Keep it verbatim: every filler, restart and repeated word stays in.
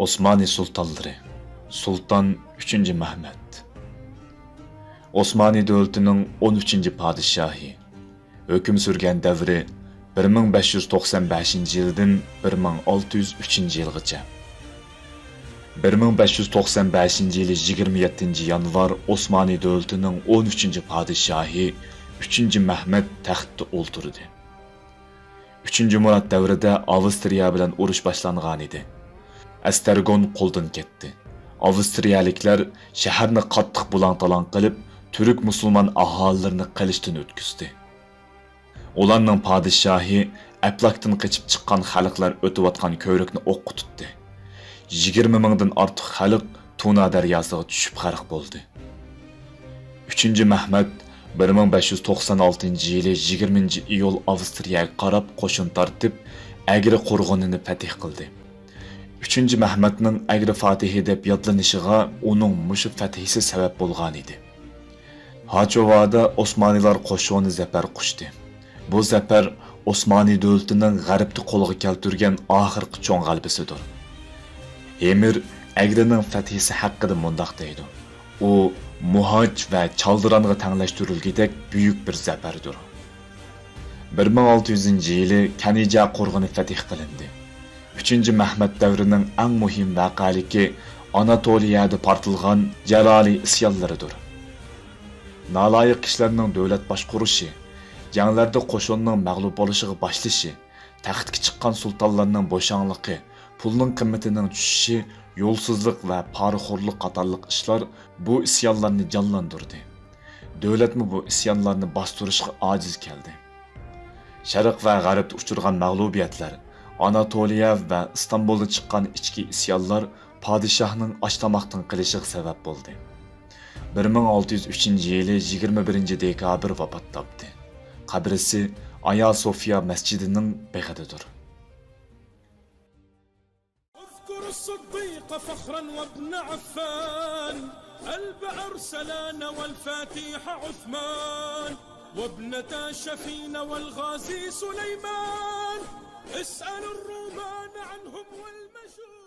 ئوسمانى سۇلتانلىرى. سۇلتان ئۈچىنچى مەھمەت. ئوسمانى دۆلىتىنىڭ ئون ئۈچىنچى پادىشاھى. ھۆكۈم سۈرگەن دەۋرى بىر مىڭ بەش يۈز توقسان بەشىنچى يىلدىن بىر مىڭ ئالتە يۈز ئۈچىنچى يىلغىچە. بىر مىڭ بەش يۈز توقسان بەشىنچى يىلى يىگىرمە يەتتىنچى يانۋار ئوسمانى دۆلىتىنىڭ ئون ئۈچىنچى پادىشاھى ئۈچىنچى مەھمەت تەختتە ئولتۇردى. ئۈچىنچى مۇرات دەۋرىدە ئاۋسترىيە بىلەن ئۇرۇش باشلانغانىدى. ئەستەرگون قولدىن كەتتى. ئاۋسترىيەلىكلەر شەھەرنى قاتتىق بۇلاڭ-تالاڭ قىلىپ، تۈرك مۇسۇلمان ئاھالىلىرىنى قىلىچتىن ئۆتكۈزدى. ئۇلارنىڭ پادىشاھى ئەپلاكتىن قېچىپ چىققان خەلقلەر ئۆتۈۋاتقان كۆۋرۈكنى ئوققا تۇتتى. يىگىرمە مىڭدىن ئارتۇق خەلق تۇنا دەرياسىغا چۈشۈپ غەرق بولدى. ئۈچىنچى مەھمەت بىر مىڭ بەش يۈز توقسان ئالتىنچى يىلى يىگىرمىنچى ئىيۇل ئاۋسترىيەگە قاراپ قوشۇن تارتىپ، ئەگرى قورغىنىنى پەتھ قىلدى. ئۈچىنچى مەھمەتنىڭ ئەگرى فاتىھى دەپ يادلىنىشىغا ئۇنىڭ مۇشۇ فەتھىسى سەۋەب بولغانىدى. ھاچوۋادا ئوسمانىلار قوشۇنى زەپەر قۇچتى. بۇ زەپەر ئوسمانى دۆلىتىنىڭ غەربتە قولغا كەلتۈرگەن ئاخىرقى چوڭ غەلىبىسىدۇر. ھېمىر ئەگرىنىڭ فەتھىسى ھەققىدە مۇنداق دەيدۇ: «ئۇ مۇھاج ۋە چالدىرانغا تەڭلەشتۈرۈلگۈدەك بۈيۈك بىر زەپەردۇر.» بىر مىڭ ئالتە يۈزىنچى يىلى كەنىجا قورغىنى فەتھ قىلىندى. ئۈچىنچى مەھمەت دەۋرىنىڭ ئەڭ مۇھىم ۋەقەلىكى ئاناتولىيەدە پارتلىغان جالالى ئىسيانلىرىدۇر. نالايىق كىشىلەرنىڭ دۆلەت باشقۇرۇشى، جەڭلەردە قوشۇننىڭ مەغلۇپ بولۇشىغا باشلىشى، تەختكە چىققان سۇلتانلارنىڭ بوشاڭلىقى، پۇلنىڭ قىممىتىنىڭ چۈشۈشى، يولسىزلىق ۋە پارىخورلۇق قاتارلىق ئىشلار بۇ ئىسيانلارنى جانلاندۇردى. دۆلەتمۇ بۇ ئىسيانلارنى باستۇرۇشقا ئاجىز كەلدى. شەرق ۋە غەربتە ئۇچرىغان مەغلۇبىيەتلەر، ئاناتولىيە ۋە ئىستانبۇلدا چىققان ئىچكى ئىسيانلار پادىشاھنىڭ ئاچ تاماقتىن قېلىشىغا سەۋەب بولدى. بىر مىڭ ئالتە يۈز ئۈچىنچى يىلى يىگىرمە بىرىنچى دېكابىر ۋاپات تاپتى. قەبرىسى ئايا سوفىيا مەسچىتىنىڭ بېغىدىدۇر. اذكر الصديق فخرا وابن عفان، البئر سلان والفاتح عثمان، وابنتا شفين والغازي سليمان، اسأل الرومان عنهم والمجوس.